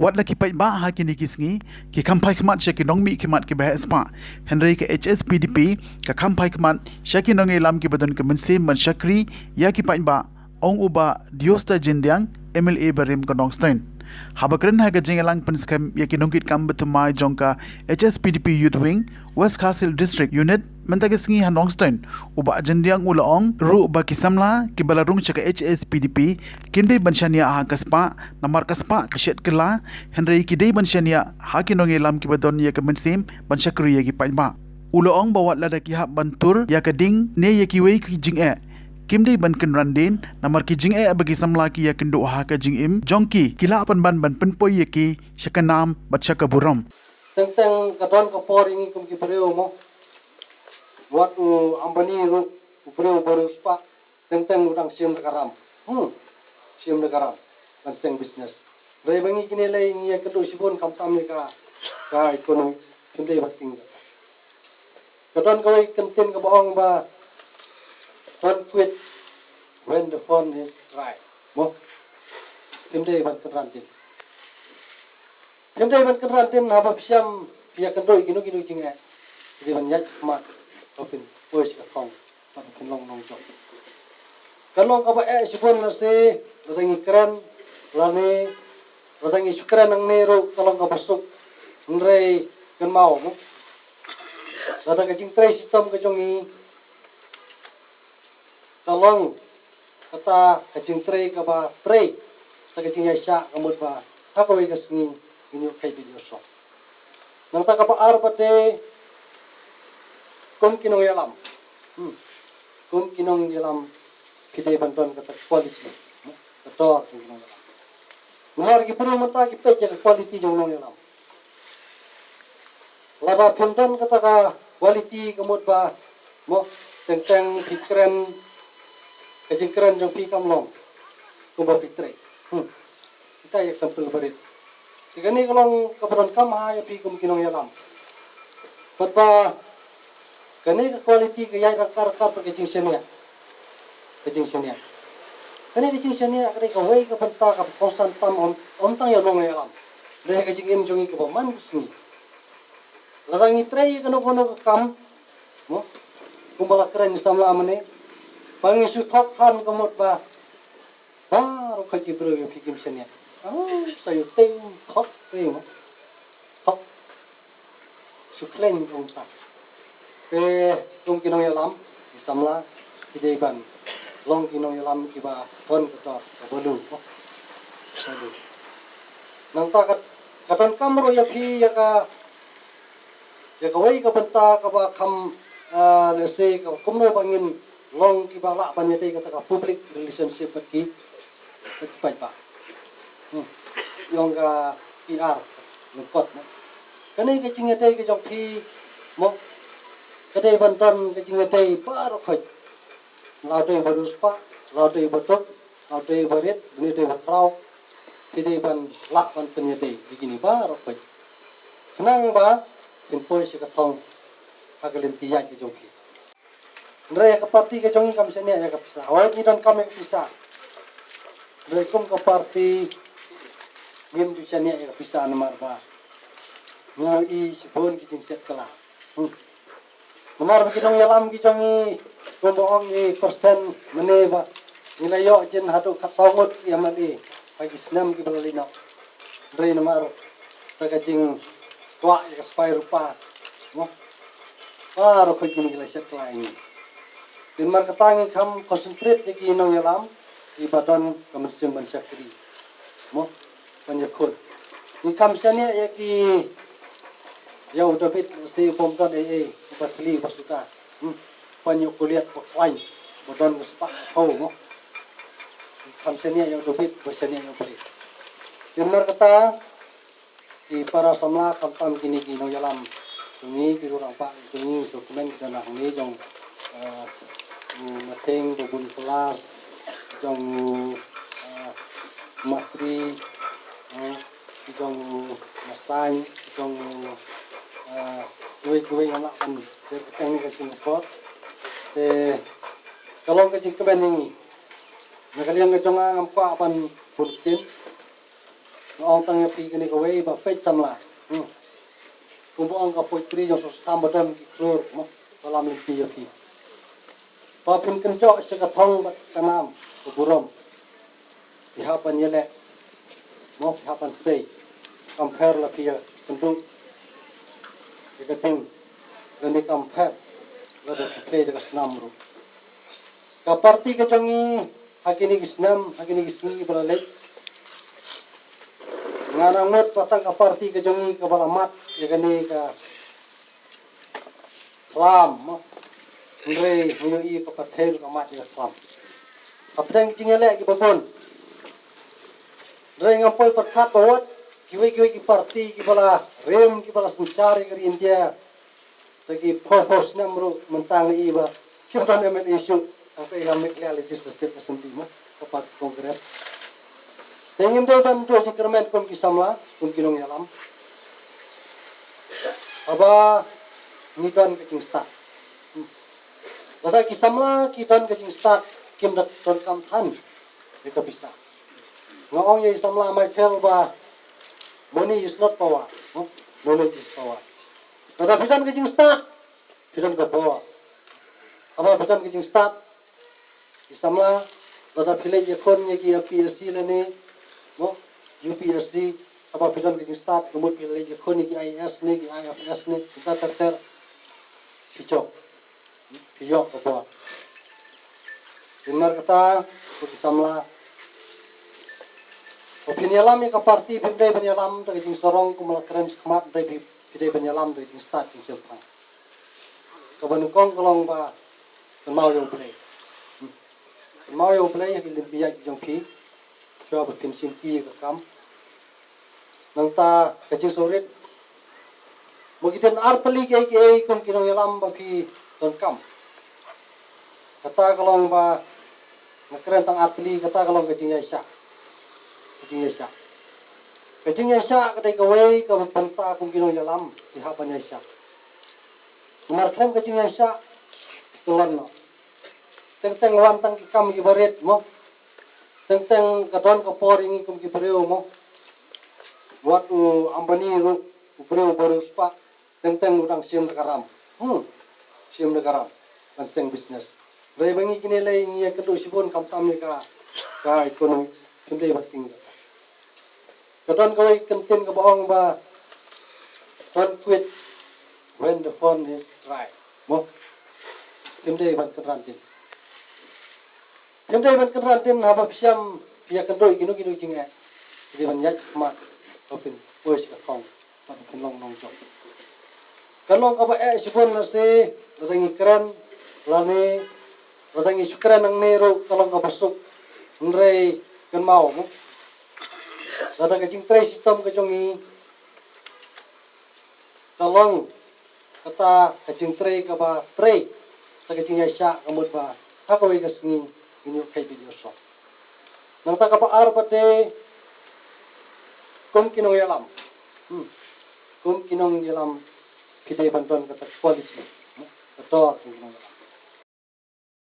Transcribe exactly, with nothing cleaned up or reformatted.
Wat la ki paidbah ha kine ki sngi ki kham phai khmat sha ki nongmihkhmat kiba heh spah, hynrei ka H S P D P ka kham phai khmat sha ki nongïalam kiba don ka mynsiem ban shakri ïa ki paidbah, ong u Bah Diosta Jingdiang, M L A barim ka Nongstoiñ. Haba kren ha ka jingïalang pynskhem ïa ki nongkitkam ba thymmai jong ka H S P D P Youth Wing West Khasi Hills District Unit mynta ka sngi ha Nongstoiñ, u Bah Jingdiang u la ong ruh ba ki samla kiba la rung sha ka H S P D P kim dei ban shaniah ha ka spah, namar ka spah ka shet kylla, hynrei ki dei ban shaniah ha ki nongïalam kiba don ïa ka mynsiem ban shakri ïa ki paidbah. U la ong ba wat lada ki hap ban tur ïa ka ding ne ïa kiwei ki jingeh, kim dei ban kynran dien, namar ki jingeh ba ki samla ki ïakynduh ha ka jingim jong ki, ki lah pynban ban pynpoi ïa ki sha ka nam bad sha ka burom. Teng teng ka don ka por ïa ngi kum ki briew mo. Wat u Ambani ruh u briew ba riewspah. Teng teng u dang shim da ka ram. Hmm. Shim da ka ram ban seng business. Hynrei ba ngi kine lei ngi ïakynduh shibun khamtam ïa ka, ka economy. Kim dei ban tieng kata. Ka don kawei ka ktien kaba ong ba, "Don't quit when the pond is dry." Mo. Kim dei ban kynran dien. Kim dei ban kynran dien haba phi shem phi ïakynduh ïa kino kino ki jingeh. Ki dei ban ïaid shakhmat ba phin poi sha ka thong bad ba phin long nongjop. Ka long kaba eh shibun lehse lada ngi kren lane lada ngi shu kren nangne ruh ka long kaba suk. Hynrei kynmaw mo, lada ka jingtrei shitom ka jong ngi ka long kata ka jingtrei kaba trei, kata ka jingïaishah ka mut ba ha kawei ka sngi ngin ïoh kheit bad ïoh shong. Nangta kaba ar pat de kum ki nongïalam. Hmm. Kum ki nongïalam phi dei ban don kata ka quality. Hmm. Ka dor kum ki nongïalam. Namar ki briew mynta ki peit ïa ka quality jong u nongïalam. Lada phim don kata ka quality ka mut ba mo teng teng phi kren ka jingkren jong phi kam long kumba phi trei. Hmm. Kita ïa ka sample barit. Te kane ka long kaba donkam ha ïa phi kum ki nongïalam. Bad ba kane ka quality ka ïaid ryngkat ryngkat bad ka jingshaniah. Ka jingshaniah. Kane ka jingshaniah ka dei kawei ka bynta kaba kongsan tam ym, ym tang ïa u nongïalam. Dei ka jingim jong ngi kaba man ka sngi. Lada ngi trei ïa kano kano ka kam, mo, kumba la kren i samla mynne, ba ngi shu thok than ka mut ba baroh khoit ki briew ïa phi kim shaniah. Ah, sa ïoh teng thok teng mo. Thok. Shu khlaiñ ong ta. Te kum ki nongïalam ki samla ki dei ban long ki nongïalam kiba don ka dor kaba lu. Kaba lu. Nangta ka, ka donkam ruh ïa phi ïa ka, ïa kawei ka bynta kaba kham, ah, lehse kaba kumno ba ngin long kiba lah ban ïadei kata ka public relationship bad ki, bad ki paidbah. Hmm. Ïong ka P R lyngkot mo. Kane ka jingïadei ka jong phi mo, ka dei ban don ka jingïadei baroh khoit. La dei ba riewspah, la dei ba duk, la dei ba rit, la dei ba khraw. Phi dei ban lah ban pynïadei ïa kine baroh khoit. Khnang ba phin poi sha ka thong ha ka lynti ïaid ka jong phi. Hynrei ïa ka party ka jong ngi kam shaniah ïa ka pisa. Hooid ngi donkam ïa ka pisa. Hynrei kum ka party ngim ju shaniah ïa ka pisa namar ba ngi ïohi shibun ki jingshet kylla. Hmm. Namar ba ki nongïalam ki jong ngi kumba ong i President mynne ba ngi la ïoh jin haduh khatsaw ngut ki M L A ha ki snem kiba la leit noh. Hynrei namar kata ka jingkwah ïa ka spah rupa. Mo. Baroh khoit kine ki la shet kylla ïa ngi. Te namar kata ngi kham concentrate ïa ki nongïalam kiba don ka mynsiem ban shakri. Mo. Ban ïakhun. Ngi kham shaniah ïa ki, ïa u David, lehse u bym don ei ei, uba thli uba suda. Hmm. Ban ïa u Goliath ba khlaiñ, ba don ka spah ka phew mo. Ngi kham shaniah ïa u David, ba shaniah ïa U Blei. Te namar kata ki para samla khamtam kine ki nongïalam jong ngi, ki rangbah jong ngi, sngewkmen ki don hangne jong, eh, u Mathing, Babu Nicholas, jong u, eh, Matri, eh, jong u Masain, jong u, eh, kiwei kiwei ngam lah ban jer kyrteng ne ka Singapore. Te ka long ka jingkmen ïa ngi. Na ka liang ka jong nga ngam kwah ban bun ktien. Nga ong tang ïa phi kane kawei ba peit samla. Hmm. Kumba ong ka poetry jong Soso Tham ba don ki khlur, mo, ba lam lynti ïa phi. Ba phin kynjoh sha ka thong bad ka nam ka burom. Phi hap ban ïaleh, mo, phi hap ban sei. Kam pher la phi ïakynduh ïa ka ding, lane kam pher lada phi trei da ka snam ruh. Ka party ka jong ngi ha kine ki snem, ha kine ki sngi ba la leit, nga nang mut ba tang ka party ka jong ngi kaba la mad ïa kane ka khlam, mo. Hynrei nga ïohi ka pyrthei ruh ka mad ïa ka khlam. Hapdeng ki jingïaleh kiba bun. Hynrei ngam poi pyrkhat ba wat kiwei kiwei ki party kiba la rim, kiba la synshar ïa ka ri India. Te ki phew phew snem ruh mynta nga i ba kim don M L A shuh, hangta ha Meghalaya Legislative Assembly, mo, ka party Congress. Te ngim dei ban duh jingkyrmen kum ki samla, kum ki nongïalam, haba ngi don ka jingstad. Hmm. Lada ki samla ki don ka jingstad, kim da donkam than ïa ka pisa. Nga ong ïa i samla Michael ba money is not power, no? Knowledge is power. Lada phi don ka jingstad, phi don ka bor. Haba phi don ka jingstad, i samla, lada phi leit ïakhun ïa ki U P S C lane, mo, U P S C, haba phi don ka jingstad, ka mut phi leit ïakhun ïa ki I A S ne, ki I F S ne, kumta ter ter, phi jop, phi ïoh ka bor. Namar kata, ko ki samla, ba phin ïalam ïa ka party, phim dei ban ïalam da ka jingsarong kumba la kren shakhmat, hynrei phi, phi dei ban ïalam da ka jingstad, jingshemphang. Kaba nyngkong ka long ba kynmaw ïa U Blei. Hmm. Kynmaw ïa U Blei ha ki lynti ïaid jong phi, shuwa ba phin shim ïa ka kam. Nangta ka jingsngewrit, mo, ki don ar tylli kiei kiei kum ki nongïalam ba phi donkam. Kata ka long ba nga kren tang ar tylli, kata ka long ka jingïaishah. Ka jingïaishah. Ka jingïaishah ka dei kawei kaba mynta kum ki nongïalam phi hap ban ïaishah. Namar khlem ka jingïaishah, kyllon noh. Teng teng wan tang ki kam kiba rit, mo. Teng teng ka don ka por ïa ngi kum ki briew, mo. Wat u Ambani ruh, u briew ba riewspah, teng teng u dang shim da ka ram. Hmm. Shim da ka ram ban seng business. Hynrei ba ngi kine lei ngi ïakynduh shibun khamtam ïa ka, ka economy. Phim dei ban tieng kata. Ka don kawei ka kyntien kaba ong ba, "Don't quit when the pond is dry." Mo. Phim dei ban kynran dien. Phim dei ban kynran dien haba phi shem phi ïakynduh ïa kino kino ki jingeh. Phi dei ban ïaid shakhmat ba phin poi sha ka thong, ba phin long nongjop. Ka long kaba eh shibun lehse lada ngi kren, lane lada ngi shu kren nangne ruh ka long kaba suk. Hynrei kynmaw, mo, lada ka jingtrei shitom ka jong ngi ka long kata ka jingtrei kaba trei da ka jingïaishah, ka mut ba ha kawei ka sngi ngin ïoh kheit bad ïoh sop. Nangta kaba ar pat de, kum ki nongïalam. Hmm. Kum ki nongïalam phi dei ban don kata quality, hmm, ka dor kum ki nongïalam.